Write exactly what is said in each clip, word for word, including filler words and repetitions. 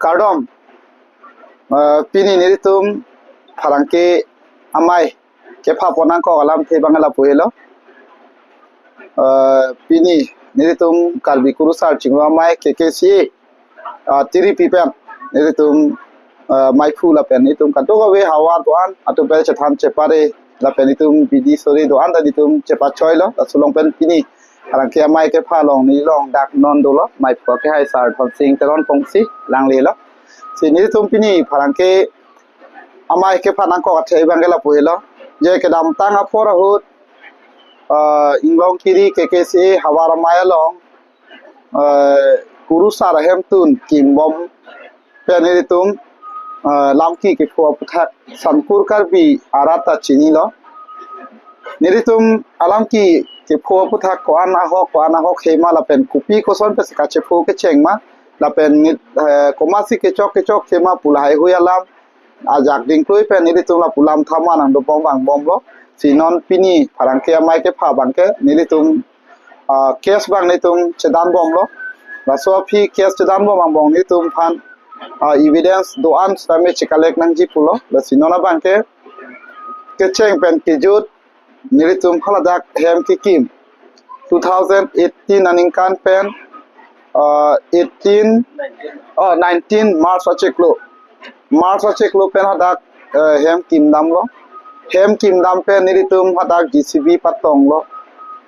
Kardom. Eh, pini nelitum pherangke amei kepha pon nangkok alamthe abang lapu helo. Eh, pini nelitum Karbi Kurusar Chingrum Amei K K C A, eh, tiripi pen nelitum, eh, meiphu lapen nelitum kadokave havar do-an atum pen chethan chepare lapen nelitum bidi sore do-an ta nelitum chepachoilo. Laso along pen pini pherangke amei kepha along neli along dak non dolo, meiphu ke hai Sar Dhonsing Teron Pongsi alanglelo. Si nelitum pini pherangke amei kepha nangkok athe abang lapu helo. Je kedamtang apor ahut, eh, Inglongkiri K K C A havar amei along, eh, Kurusar ahemtun kimbom pen nelitum, eh, lamki kepho aputhak Sankur Karbi arat ta chinilo. Nelitum alamki kepho aputhak ko-an ahok, ko-an ahok hema lapen kopi koson pensi kachepho kecheng ma lapen nit, eh, komatsi kechok kechok hema pu lahai hui alam ajak dingklui pen nelitum lapu lam thama nangdobom vangbomlo. Si non pini pherangke amei kepha abangke nelitum, ah, case abang nelitum chedanbomlo. Laso aphi case chedanbom angbong nelitum aphan, ah, evidence do-an sitame checollect nangji pulo. Lasi non abangke kecheng pen kejut nelitum haladak hem kekim two thousand eighteen aningkan pen, ah, eighteen, oh, nineteen March achiklo. March achiklo pen hadak, eh, hem kimdamlo. Hem kimdam pen nelitum hadak J C B patonglo.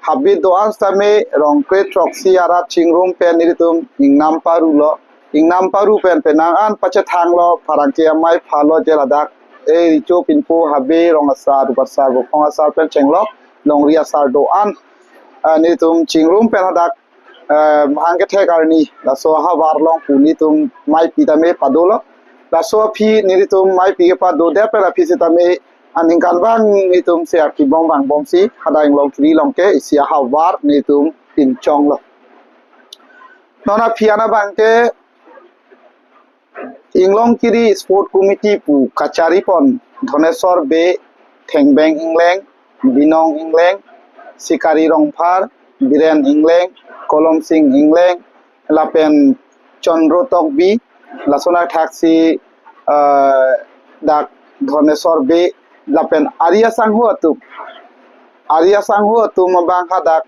Habit do-an sitame Rongkre throksi arat Chingrum pen nelitum ingnam parulo. Ingnam paru pen penang an pachethanglo, pherangke amei phalo je ladak, eh, Richo Pinpo Habe, Rong Asar, Rup Asar, Bophong Asar pen chenglok longri asar do-an, eh, nelitum Chingrum pen hadak, eh, mahang kethek arni laso ahavar along pu nelitum meipi tame padolo. Laso aphi nelitum meipi kepadodet pen aphi sitame aningkanvang nelitum si arkibom vangbomsi hadak Inglongkiri along ke isi ahavar nelitum pinchonglo. Non aphi an abangke Inglongkiri Sport Committee pu kachari pon Dhoneswar Bey, Thengbeng Ingleng, Binong Ingleng, Sikari Rongphar, Biren Ingleng, Kolom Sing Ingleng, lapen Chandro Tokbi, lason athaksi, eh, dak Dhoneswar Bey, lapen ari asangho atum. Ari asangho atum abang hadak,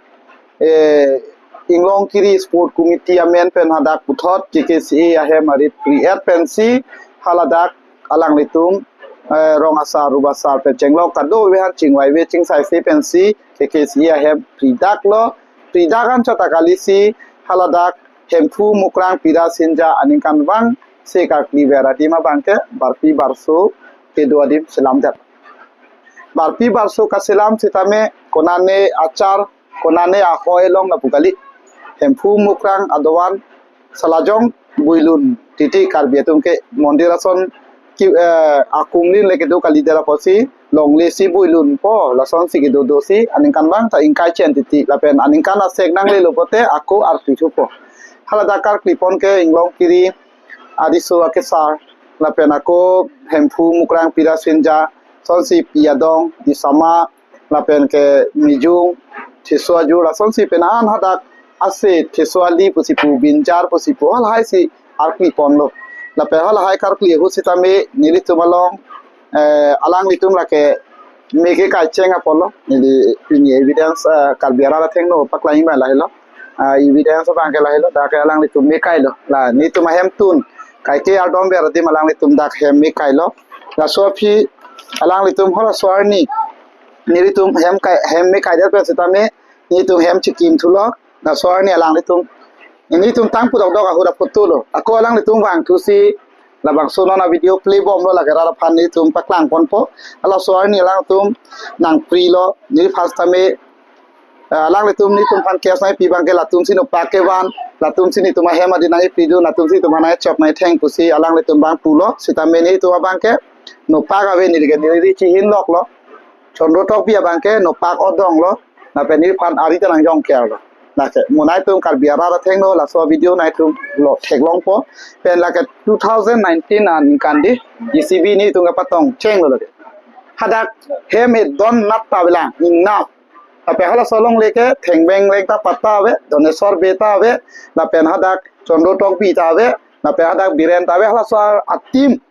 eh, Inglongkiri Sport Committee amen pen hadak puthot K K C A ahem arit pri-et pensi haladak alanglitum, eh, Rong Asar, Rup Asar pen chenglok kadokave aphan chingvaive chingsaise pensi K K C A ahem pridaklo. Pridak anchot ta kalisi haladak Hemphu Mukrang Pira Sinja aningkanvang si karkli ver adim abangke barpi barso kedo adim selamdet. Barpi barso kaselam sitame konane achar, konane ahoi along lapu kali. Hemphu Mukrang adovan salajong builun titi Karbi atum ke mondir ason ki, eh, akumlin le kedo kalidet apotsi longle si builunpo, lasonsi kedo dosi aningkanvang ta ingkai chen titi lapen aningkan asek nanglelo pote ako arpi thupo. Haladak karkli pon ke Inglongkiri ariso akesar lapen ako Hemphu Mukrang Pira Sinja, sonsi Pi Adong, Disama, lapen ke Mijung, Theso Ajur, lasonsi penang an hadak ase Theso Ali pusi pu, Binjar pusi pu, halahai si arkli ponlo. Lapen halahai karkli ahut sitame nelitum along, eh, alanglitum lake me kekai cheng apotlo. Neli pini evidence, eh, Karbi arat athengno paklang abang lahelo. Ah, evidence abangke lahelo, dak ke alanglitum me kailo. La nelitum ahemtun kaike ardom ver adim alanglitum dak hem me kailo. Laso aphi alanglitum halaso arni nelitum hem kai, hem me kaidet pen sitame nelitum hem chikim thulo. Laso arni alanglitum, nelitum tang pudok dok ahut aphutulo. Ako alanglitum vangthusi labangso non avideo play bomlo, lake rat aphan nelitum paklang ponpo. Halaso arni alanglitum nangprilo, neliphan sitame, eh, alanglitum nelitum aphan case nangpi abangke latumsi nopak kevan, latumsi nelitum ahem adi nangkipidun, latumsi nelitum aphan nangchok nangtheng pusi alanglitum abang pulo, sitame nelitum abangke nopak ave, neli ke neli ri chihin loklo. Chandro Tokbi abangke nopak odonglo, lapen neliphan ari ta nangjong kerlo. Lake mo nangtum Karbi arat athengno laso video nangtum lo theklongpo. Pen lake two thousand nineteen aningkan di J C B nelitum kepatong chenglo lake. Hadak hem edon nat ta avelang, ingnam. Lapen halaso along lake Thengbeng Ingleng ta patta ave, Dhoneswar Bey ta ave, lapen hadak Chandro Tokbi ta ave, Lapen hadak Biren ta ave, halaso ateam,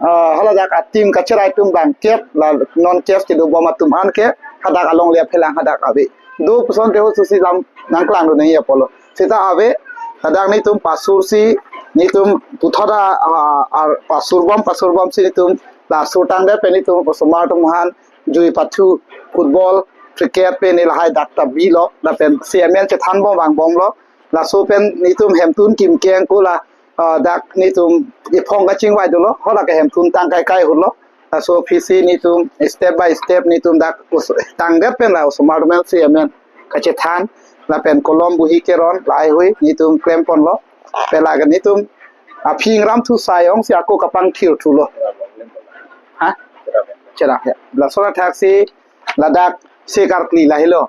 ah, haladak ateam kacherai atum bangkep, la non case kedobom atum an ke hadak alongle aphelang hadak ave. Do puson te ho susi lam nangklangdun nangji apotlo. Seta ave, hadak netum pasursi, netum puthot a, a, a, pasurbom, pasurbomsi netum la sur tangdet pen netum osomar atum aphan jui pathu, football, cricket pen lahai dak ta bilo, lapen chairman chethanbom vangbomlo. Laso pen netum hemtun kimkeng ko la, ah, dak netum ephong kachingvai dolo, hala ke hemtun tang kaikai holo. Laso aphisi netum step by step netum dak us-, tangdet pen la osomar atum aphan chairman kachethan, lapen kolom bohi keron lahaihui netum klemponlo. Pen lake netum aphi ingram thu sai ongsi ako kapangthir thulo. Ha? Cherak ya. Laso athaksi ladak se karkli lahelo.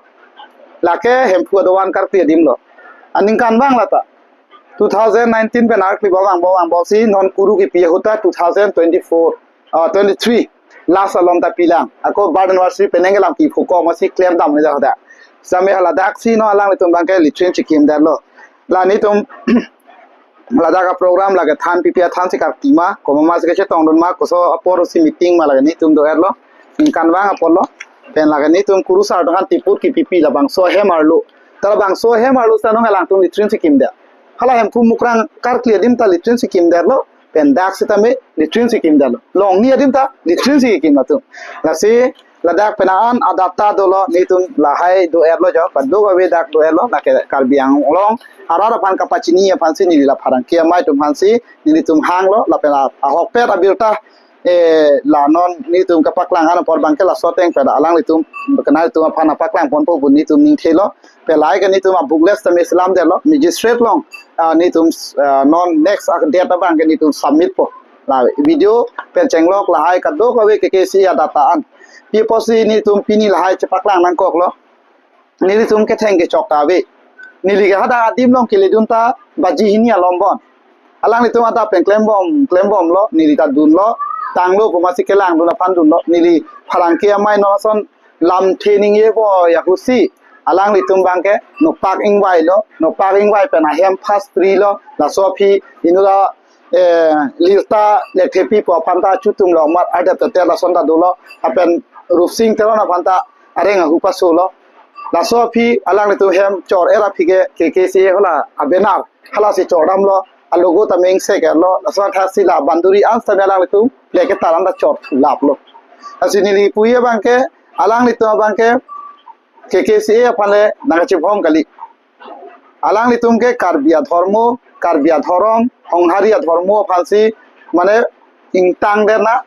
Lake Hemphu adovan karkli adim lo. Aningkanvang lata. Two thousand nineteen pen arkli bom vangbom vangbomsi non kuru kipi ahut ta two thousand twenty-four, ah, twenty-three last along ta pilang. Ako birth anniversary penang kelang pi phuko masi klemdam ni dak. Same haladaksi non alanglitum abangke latrine chekimdetlo. La netum ladak aprogram lake than pipi athansi karkli ma, komat masi kachetongdun ma, koso aporsi meeting ma lake netum do-etlo. Ningkanvang apotlo. Pen lake netum kurusar atum aphan tiput kipipi labangso ahem arlo. Ta labangso ahem arlo seta non alangtum latrine chekimdet. Hala Hemphu Mukrang karkli adim ta latrine chekimdetlo. Pen dak sitame latrine chekimdetlo. Longni adim ta latrine chekim atum. Lasi ladak penang an adata dolo, netum lahai do-etlo jo, kadokave dak do-etlo, lake Karbi Anglong arat aphan kapachini aphansi neli la pherangke amei atum aphansi nelitum hanglo, lapen a, ahokpet abirta, eh, la non netum kapaklang an apor abangke laso ateng pen alanglitum, kenai atum aphan paklang ponpo pu netum ningthelo. Pen lahai ke netum a-booklets tame selamdetlo, magistrate along, ah, netum, ah, non next a-date abangke netum submit po. La video pen chenglok lahai kadokave K K C A adata an. Pi apotsi netum pini lahai chepaklang nangkoklo. Nelitum ketheng kechok ta ave. Neli ke hadak adim along keledun ta baji hini alombon. Alanglitum adap pen klembom, klembomlo, neli ta dunlo, tanglo pu masi kelangdun aphan dunlo, neli pherangke amei non ason lamthe ningjepo ahutsi, alanglitum abangke nopak ingvailo, nopak ingvai pen ahem first three lo, laso aphi inut a, eh, Lirta Lekthepi pu aphan ta chutumlo, amat adap ta ter lason ta dolo, lapen Rupsing Teron aphan ta areng ahu pasolo. Laso aphi alanglitum hem chor-et aphi ke K K C A hala a-banner halasi chordamlo, a-logo ta mengse ke lo, laso athaksi la banduri an sitame alanglitum play ketar an ta chorthulaplo. Lasi neli puji abangke, alanglitum abangke K K C A aphan le nangkachiphong kali. Alanglitum ke Karbi adhormo, Karbi adhorom, honghari adhormo aphansi mane ingtangdetna,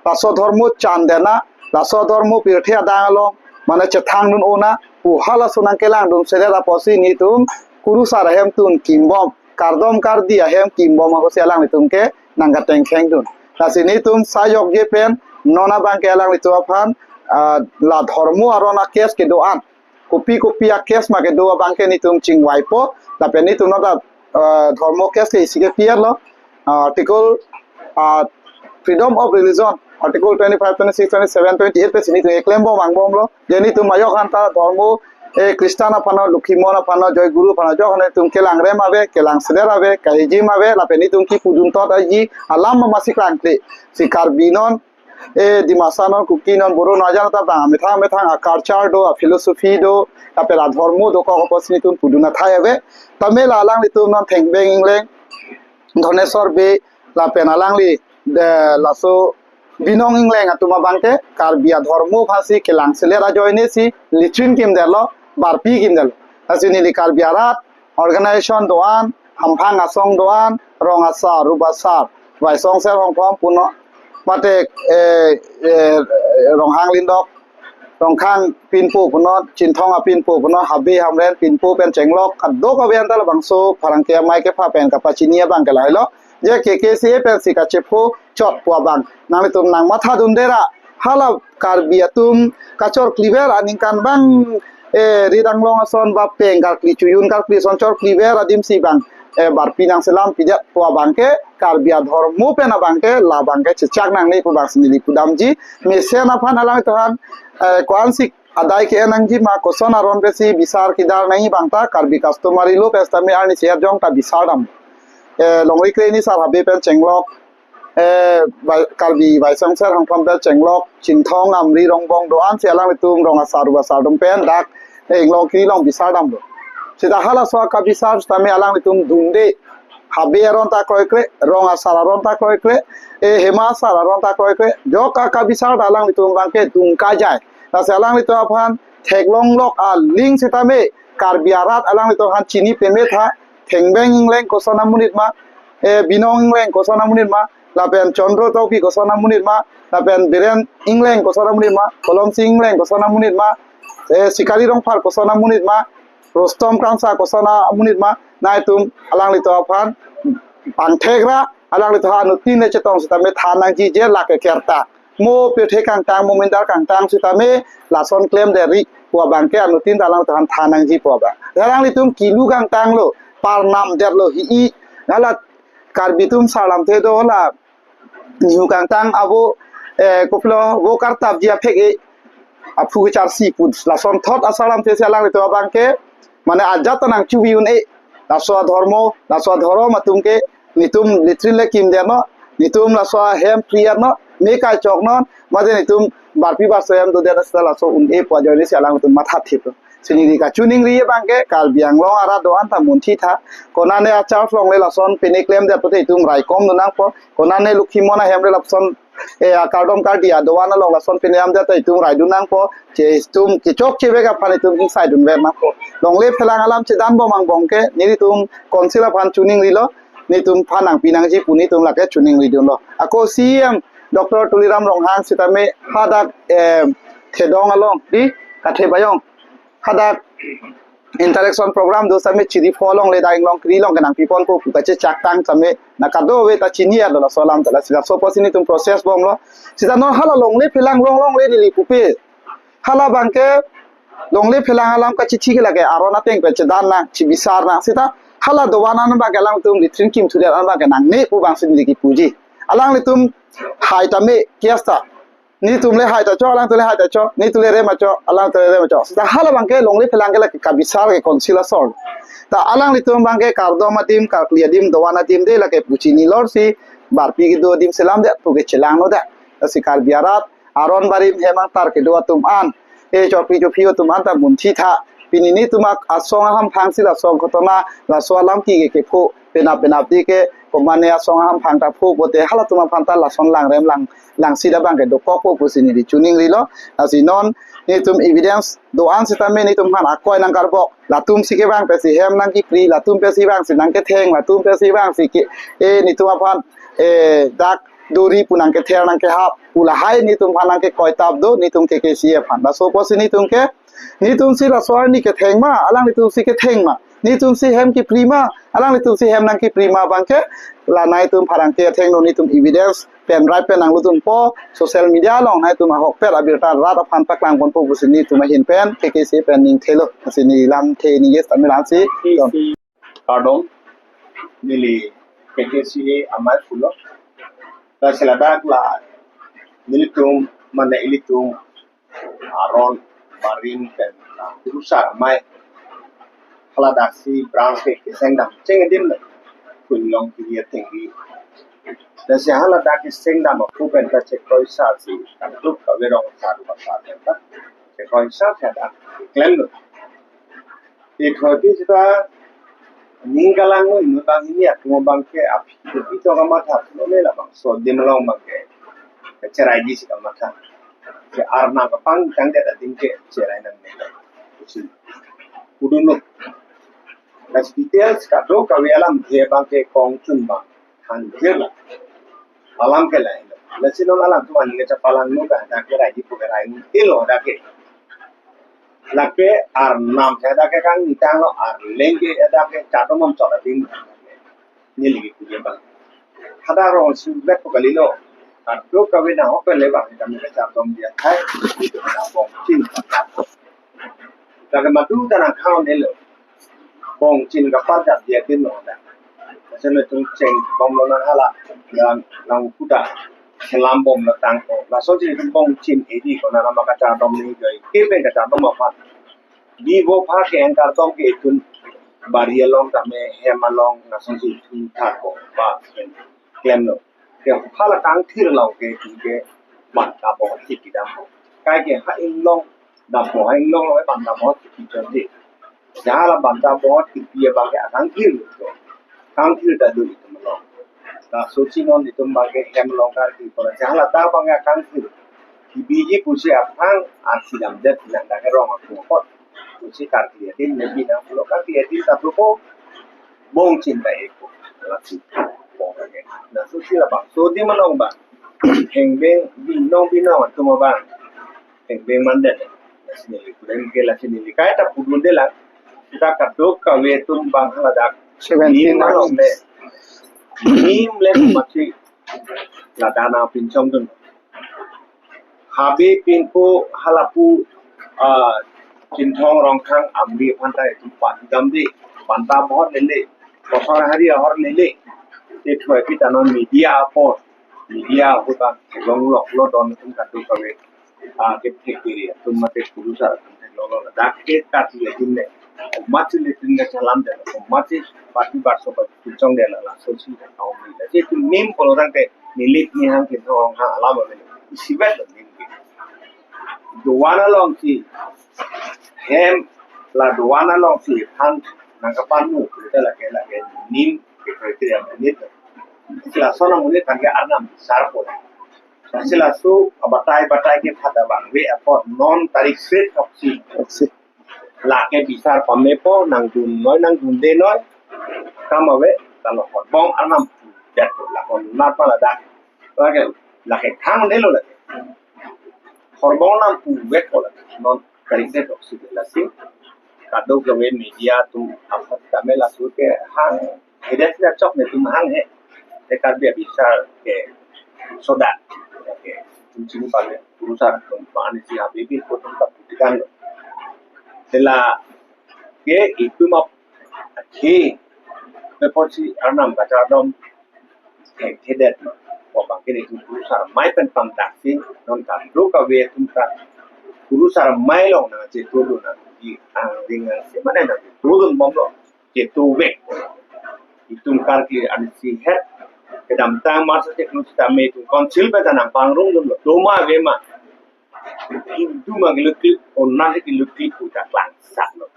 laso adhormo chandetna, laso adhormo pirthe adang along mane chethangdun-ona pu halaso nangkelangdunsedet apotsi netum kurusar ahemtun kimbom, kardom kardi ahem kimbom ahutsi alanglitum ke nangkatengkhengdun. Lasi netum sajokje pen non abangke alanglitum aphan, ah, la dhormo aron a-case kedo-an, kopi kopi a-case ma kedo abangke netum chingvaipo, lapen netum non ta, ah, dhormo case ke isi kepilo, ah, article, ah, freedom of religion, article twenty-five, twenty-six, twenty-seven, twenty-eight pensi netum keklembom vangbomlo. Je netum ajok an ta dhormo, eh, Christian aphan lo, Lokhimon aphan lo, Joy Guru aphan lo, ajok an netum kelangrem ave, kelangsedet ave, kahijim ave, lapen netum kipudun tot aji alam masi klangkle. Si Karbi non, eh, Dimasa non, Kuki non, Boro non, ajan ta bang amethang amethang a-culture do, a-philosophy do, lapen adhormo dokok apotsi netum pudun athai ave. Tame la alanglitum non Thengbeng Engleng, Dhoneswar Bey, lapen alangli de laso Binong Engleng atum abangke Karbi adhormo aphansi kelangselet ajoinesi latrine kimdetlo, barpi kimdetlo. Lasi neli Karbi arat organization do-an, hamphang asong do-an, rong asar, rup asar, Vaisong Ser Hongphom punon, mate, eh, eh, Ronghang Lindok, Rongkhang pinpo punon, Chinthong apinpo punon, Habe Hamren pinpo pen chenglok kadokave an ta labangso pherangke amei kepha pen kapachini abangke lahailo. Je K K C A pensi kachepho chot pu abang nanglitum nangmathadunde ra, hala Karbi atum kachorkliver aningkanvang, eh, rit anglong ason ba peng karkli, chojun karkli ason chorkliver adimsi bang, eh, barpi nangselampidet pu abangke Karbi adhormo pen abangke labangke chechak nangne pu bangsi neli pudamji. Mesen aphan alanglitum aphan, eh, ko-ansi adai ke-en nangji ma, koson aron pensi bisar kidar nangji abang ta Karbi customary law pen sitame arnisi erjong ta bisar dam. eh, Longri Kre-hini sar habe pen chenglok, eh, Bai-, Karbi Baisongser Hangpham pen chenglok, Chinthong, Amri, Rongbong do-an si alanglitum rong asar u asar atum pen dak, eh, inglong kiri along bisar damlo. Seta halaso akabisar sitame alanglitum dunde, habe aron ta kroikre, rong asar aron ta kroikre, eh, hema asar aron ta kroikre, jok akabisar ta alanglitum abangke dun kajai. Lasi alanglitum aphan theklonglok aling sitame Karbi arat alanglitum aphan chini peme tha, Thengbeng Engleng koson amonit ma, eh, Binong Engleng koson amonit ma, lapen Chandra Tokbi koson amonit ma, lapen Biren Engleng koson amonit ma, Kolomsing Engleng koson amonit ma, eh, Sikari Rongphar koson amonit ma, Rustom Kramsa koson amonit ma, nangtum alanglitum aphan pangthek ra, alanglitum anuttin le chetong sitame than nangji je lake kerta. Mo pirthe kangtang, mo mindar kangtang sitame lason klemdet ri pu abangke anuttin ta alanglitum aphan than nangji pu abang. Alanglitum kilu kangtanglo, parnam detlo hi-i. Hala Karbi atum sarlamthe do la, nihu kangtang abo, eh, kopilo, vo kartapji aphek-e, aphu kecharsi pu lason thot asarlamthe si alanglitum abangke, mane ajat ta nangchuvi un-e, laso adhormo, laso adhorom atum ke, netum latrine le kimdet non, netum laso ahem pri-et non, me kaichok non, mate netum barpi barso hem dodet seta laso un-e pu ajoine si alangtum matha thip. Lasi neli kachiningri abangke, Karbi Anglong arat do-an ta munthi tha, konane achar phlongle lason pine klemdet pote itum raikom dun nangpo, konane lukhimon ahem le lason, eh, akardom kardi adovan along lason pine amdet ta itum raidun nangpo, che itum kechok chevek aphan itum ingsaidunver nangpo. Longle phelang alam chedanbom angbong ke, nelitum council aphan chiningrilo, netum aphan nangpi nangji pu netum lake chiningridunlo. Ako C E M Doctor Tuliram Ronghang sitame hadak, eh, Thedong along, di, Kathe Bayong, hadak interaction program do sitame chiri pho longle dak inglong kiri along kenangpiponpo pu kachechaktang sitame na kadokave ta chini-etlo laso alam ta, lasi laso apotsi netum process bomlo. Seta non hala longle phelang long longle neli pupe. Hala abangke longle phelang alam kachithi ke lake aron ateng pen chedan nang, chibisar nang. Seta hala dovan an abangke alangtum latrine kimthudet an abangke nangne pu abangsi neli kipuji. Alanglitum hai tame, kias ta. Netum le hai ta chok, alangtum le hai ta chok, netum le rem ta chok, alangtum le rem ta chok. Seta hala abangke longle phelang ke lake kabisar ke council asor. Ta alanglitum abangke kardom adim, karkli adim, dovan adim de lake pu chinilor si, barpi kedo adim selamdet pu ke chelangnodet. Lasi Karbi arat aron barim hem angtar kedo atum an, e chokri chophi atum an ta munthi tha. Pini netum ak-, asong ahamphang si laso ghotona, laso alam ke ke kepho, penap penap di ke, komane asong ahamphang ta pho pote halatum aphan ta lason langrem lang, langsi abangke dokokpo pusi neli chiningrilo. Lasi non netum evidence do-an sitame netum aphan akoi nangkarbok. Latum si kevang pensi hem nangkipri, latum pensi vangsi nangketheng, latum pensi vangsi ke, eh, netum aphan, eh, dak dori pu nangkether nangkehap pu lahai netum aphan nangkekoitap do, netum K K C A aphan. Laso apotsi netum ke, netum si laso arni ketheng ma, alanglitum si ketheng ma, netum si hem kipri ma, alanglitum si hem nangkipri ma abangke, la nangtum pherangke athengno netum evidence pen rai pen nanglutunpo, social media along nangtum ahokpet abirta rat aphan paklangponpo pusi netum ahin pen K K C A pen ningthelo, pusi neli lamthe ningje sitame la-ansi. Kardom, neli K K C A amei pulo. Lasi ladak la nelitum, mane ilitum aron barim pen kurusar amei, haladak si branch ke keseng dam cheng adim le, Kunlong kiri atengri. Lasi haladak keseng dam aphu pen ta chekroisar si, kadokave rong asar u asar pen ta chekroisar si dak klemlo. Ikhoti seta ning kalang lo, inut banghini atum abangke aphi pi to kamatha lo, ne labangso adim along abangke cheraiji si kamatha. Ke arnam kapangthangdet adim ke cherai nangne. Kudunuk. Lasi details kadokave alamthe abangke kongchun abang thangjirlo. Alam ke lailo. Lasi non alangtum aning kachepalangno ke hadak ke raiji pu ke rai tilo hadak ke. Lake arnam ke hadak ke kangni tanglo, arleng ke hadak ke chatom om chot adim. Neli kipu abang, hadak rong si bet pu kalilo. Kadokave nahok pen le abang kami kachatom dia hai. Itu na bongchin. Lake madu ta nangkhang nelo. Bongchin kapar jat dia din lo da. Lasi netum chengbomlo nang hala, nang, nang kuda selam bomlo tangko. Laso si netum bongchin edi ko nang nama kachardom ni joi. Ke pen kachardom aphan. Di vo pha ke-eng kardom ke itum Bari along tame hem along lason si thu thak ko ba klemlo. Ke hala kangthir along ke ke banta bohot si kedam. Kaike ha inglong dampo, ha inglong lo banta bohot si kejor di. Hala banta bohot kepi abang ke akangthir lo. Kangthir ta do itum along. Laso si non itum abang ke hem along karkli pora. Hala ta abang ke akangthir. Kebiji pusi aphrang arsi damdet nang dak rong akung apot. Pusi karkli atin nebi nang pulo, karkli atin ta pupo bong chinta eko. Lasi bong lagi. Laso si labangso adim along abang hengbeng binong binong atum abang hengbeng mandet. Lasi neli kudem ke lasi neli kaita pudunde lang. Kita kadokave atum abang haladak seventeen nim along le. Nim le mati ladana pinchong dun. Habe pingko halapu, ah, Chinthong Rongkhang Amri aphan ta itum pan damde, banta bohot lele, kosar hari ahor lele. Te thuai pita non media apor, media ahut ta long lok lo don itum kadokave, ah, kethek diri atum mate kurusar atum theklonglo, ladak ke karkli atum le. Komatsi le tin ke chalam de, komatsi party barso pa pinchong de la, laso si ta kaum ni. Lasi itum nim pulo tangte nilip ni hang Chinthong Rongkhang alam ave. Isivet lo nim ke. Dovan along si hem la dovan along si han nang kapan mu, kita lake lake nim ke criteria monit. Lason amonit tangke arnam sar po. Lasi laso abatai batai ke phada abang ave apot non tarik set oksi. Oksi. Lake bisar pamepo, nangdun noi, nangdunde noi. Kam ave, kalau horbong arnam jat lakon nat pala dak. Lake, lake thang de lo lake. Horbong nam pu vek ko lake. Non tarik set oksi lasi. Kadokave media atum aphan tame laso ke hang. Hede sida chok netum hang he. Te Karbi abisar ke soda. Ke tum chini pale kurusar atum pani si abibi ko tum kaputi kan. Te lake itum ap ke peposi arnam kachardom thekthe det. Ko abang ke netum kurusar amei pen pangdak si non kadokave atum ta kurusar amei along nangchetu dun nang di ang ring nang si mane nangchetu dun bomlo. Chetu vek. Itum karkli ansi het. Kedamtang masa teknologi tame itum council pen ta nangpangrung dunlo. Doma avema. Hindu ma kelukli, onat kelukli puta klangsaklo.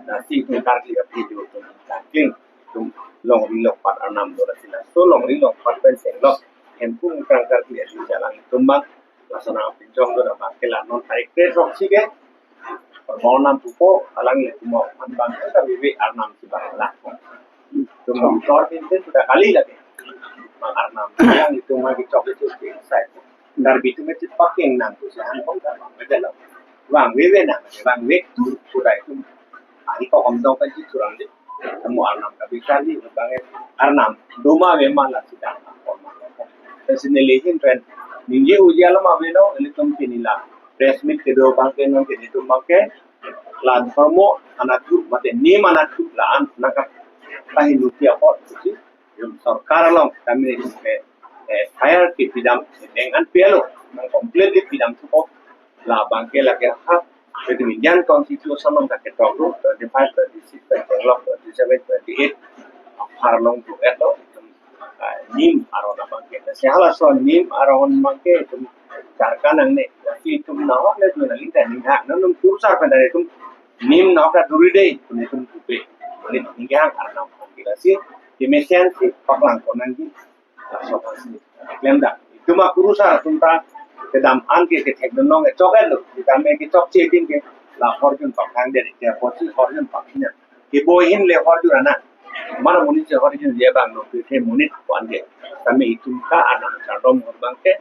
Lasi itum karkli api itum karkli. Itum longri longpat arnam do lasi laso longri longpat pen chenglok. Hemphu krang karkli api jalang itum abang. Laso nangpinchong do abang ke la non tarik set oksi ke. Horbong nam pupo, alanglitum aphan abang ke ta vivi arnam si abang la. Itum abang tor tin tin sudah kali lagi. Abang arnam, alanglitum lagi chok itu sai. Karbi atum ke paking nang tu sehang kong ta abang ke dalam. Vangve nang, vangve tu sudah itu. Hari kok om dong kan si surang di. Temu arnam kabi kali, abang arnam doma avema lasi dang. Lasi neli ahin pen ningje uji alam avelo, ilitum pini la press meet kedo abang ke non ke itum abang ke la dhormo anatthu mate nim anatthu la-an nangkap kahin luti apot si. Itum sorkar along kami ke, eh, F I R kepi dam, deng an pelo, nang completely pi dam thupo. Labang ke lake ha, itum Indian Constitution along ta ketok do, twenty-five, twenty-six, twenty-seven, twenty-eight, apar along do et lo, itum, ah, nim aron abang ke. Si halaso nim aron abang ke itum charkan nangne, lasi itum nahok le tu nangli ta ning ha, nanum kurusar pen ta itum nim nahok ta duri dei, itum itum tupe, itum ning hang arnam abang ke lasi, kemesen si paklang ko nangji. Laso aphan si klem dak. Itum akurusar atum ta kedam an ke kethek dun long e chok et lo. Itum me kechokche adim ke la horjun pakhang det ke apotsi horjun pakhina. Keboi ahin le horjun anak. Mane monit si horjun le abang lo ke monit ko-an ke. Tame itum ka arnam chardom hor abang ke.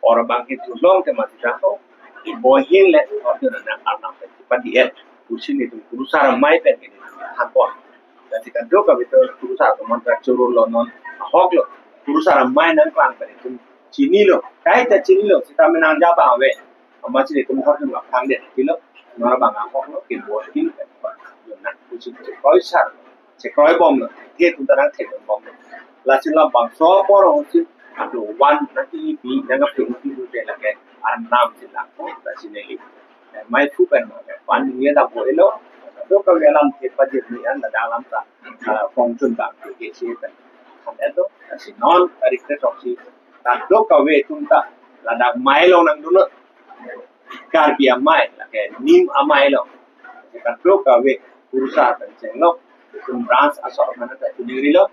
Hor abang ke thu long ke mati ta ho. Keboi ahin le horjun anak arnam ke padi et. Pusi nelitum kurusar amei pen ke nelitum thanpo. Jadi kadokave ta kurusar atum ta choro lo non ahok lo. Kurusar amei nangklang pen itum chinilo. Kaita chinilo. Sita menang jaba ave. Amatsi itum horjun la khang det pilo. Non abang ahok lo. Keboi ahin pen. Nang pusi chekroi sar. Chekroi bomlo. He atum ta nangthek bomlo. Lasi labangso apor ahut si adu wan nangkipi nangkapi pi pi lake arnam si lang. Lasi neli. Mei phu pen ma ke pan ye da bo elo. Kadokave alam kepajirni an ladak alam ta, ah, pongchun bang ke ke si pen. Kan eto, si non tarik kre-throksi. Kadokave atum ta ladak amei along nangdunlo. Karbi amei, lake NEEM amei along. Kadokave kurusar pen chenglok, atum branch asor mana ta tuning rilo.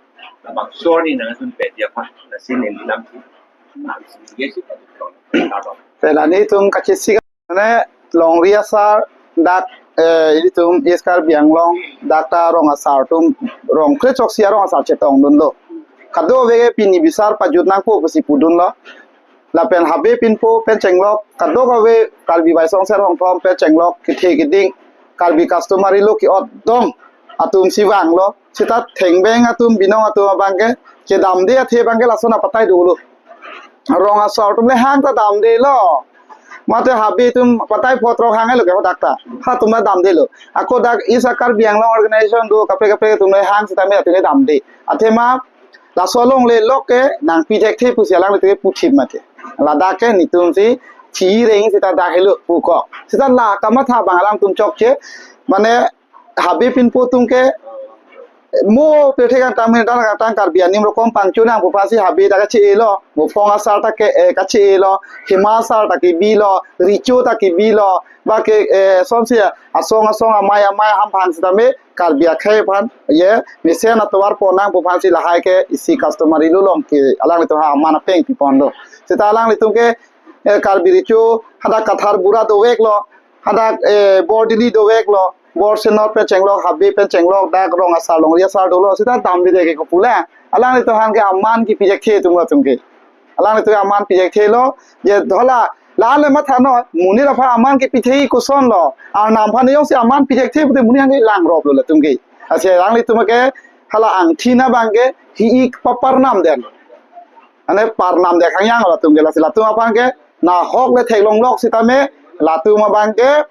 Labang sor ni nangdun pe dia pa, lasi neli lam si. Nang si ye si pa tu. Pardon. Pela nelitum kachesik mane longri asar dak, eh, ilitum East Karbi Anglong dak ta rong asar atum rong kre-throksi arong asar chetongdunlo. Kadokave ke pini bisar pajut nangpo pusi pudunlo. Lapen habe pinpo pen chenglok, kadokave Karbi Baisong Ser Hongthom pen chenglok, kethe keding, Karbi customary law ke-ot dong atum si vanglo. Seta thengbeng atum, binong atum abangke kedamde athe abangke lason apatai dolo. Rong asar atum le hang ta damdelo. Mate habe atum patai photrok hang lo ke hadak ta. Hatum ta damdelo. Ako dak East Karbi Anglong organization do kaprek kaprek atum le hang sitame atum le damde. Athema laso along le lok ke nangpi thekthe pusi alanglitum ke puthip mate. Ladak ke nelitum si chireng seta dak helo puko. Seta la kamatha abang alangtum chokche. Mane habe pinpo atum ke mo pirthe kangtang, mane dan kangtang Karbi anim rokom pangchunang pu aphansi habe ta kache-elo, mo phong asar ta ke, eh, kache-elo, hima asar ta kebilo, recho ta kebilo, ba ke, eh, sonsi asong asong amei amei ahem aphan sitame Karbi akhei aphan ye mesen atovar ponnang pu aphansi lahai ke isi customary law along ke alanglitum ha aman apeng piponlo. Seta alanglitum ke, eh, Karbi recho hadak Kathar Bura doveklo, hadak, eh, Bordili doveklo, Borsenot pen chenglok, habe pen chenglok, dak rong asar longri asar dolo, seta damde ke kopule. Alanglitum hang ke aman kepi thekthe atum atum ke. Alanglitum aman pi thekthelo, je dola, la le matha non, monit aphan aman kepi thek kosonlo, Arnam aphan jongsi aman pi thekthe pute monit hang ke langroplo latum ke. Ase alanglitum ke hala angthi na abangke hi-ik paparnam den. Ane parnam de khangyang latum ke, lasi latum aphan ke nahok le theklonglok sitame latum abangke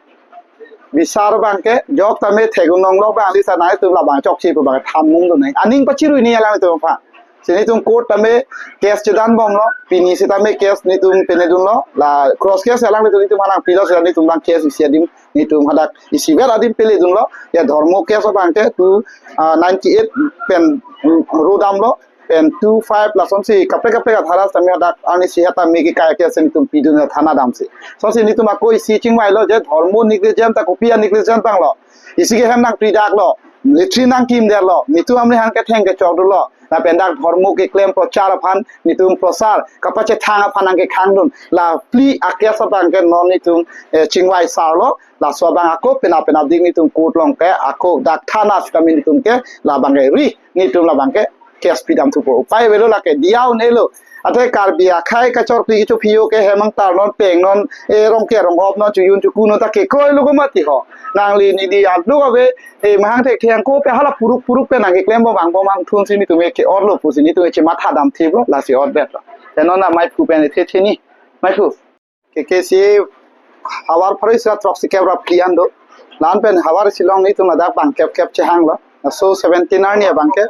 bisar abangke jok tame thek-un longlok abang lisa nangtum labang chokche pu abang than mungdun nang. Aning pachirui ni alanglitum aphan. Si nelitum court tame case chedan bomlo, pini sitame case nelitum penedunlo, la cross case alanglitum nelitum halang pilo sita nelitum abang case isi adim nelitum hadak isivet adim peledunlo, ya dhormo case abangke two, ah, ninety-eight pen, mm, ru damlo, pen two five lasonsi kaprek kaprek adhara sitame hadak arnisi hadak tame ke kaya case nelitum pidun thana damsi. Sonsi nelitum ako isi chingvailo je dhormo negligence ta kopi a-negligence tanglo. Isi ke hem nangpridaklo, latrine nangkimdetlo, nelitum amri hang ketheng kechok dolo. Lapen dak dhormo keklem prochar aphan nelitum prochar kapachethang aphan nangkekhangdun. La phli a-case abangke non nelitum, eh, chingvai sarlo. Laso abang ako pena pena dik nelitum court along ke ako dak thana sitame nelitum ke labangke ri nelitum labangke case pidam thupo. Upai avelo lake diya un-elo. Athe Karbi akhei kachorkli kecho phi-o ke hemang tar non peng non, eh, rong ke rong hop non chojun choku non ta kekroilo ko mati ho. Nangli neli aduk ave, eh, mahang thekthe angko pe hala puruk puruk pe nangkeklem bom angbom angthunsi nelitum ke-otlo pusi nelitum chematha dam thiplo lasi otbetlo. Te non amei phu pen the the ni. Amei phu. Ke ke si havar pharo isi ra throksi kep ra phli an do. La-an pen havar isi along nelitum ladak bang kep kep chehanglo. Laso seventeen arni abangke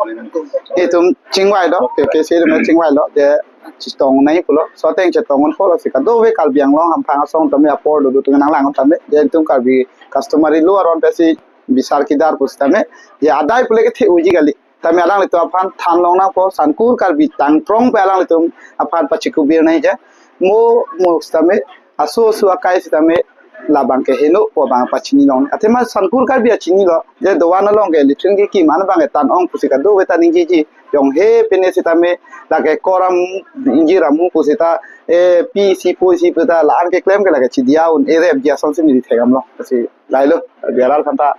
nelitum chingvailo. Ke ke si nelitum chingvailo. Je chetong nai pulo. So ateng chetong un pulo si kadokave Karbi Anglong hamphang asong tame apor do do tung nanglang tame. Je nelitum Karbi customary law aron pensi bisar kedar pusitame. Je adai pule kethe uji kali. Tame alanglitum aphan than long nangpo, Sangkur Karbi tangthrong pe alanglitum aphan pachikubir nai je. Mo mo sitame, aso aso akai sitame labangke heno pu abang pachini long. Athema Sangkur Karbi achinilo, je dovan along ke latrine kekim an abangke tan ong pusi kadokave ta ningjiji. Jong he pine sitame lake koram ingjir amu pusita, eh, pi isi po isi puta la-an keklem ke lake chidiya un-e rep ji asonsi neli thekdamlo. Lasi lailo, biaral phanta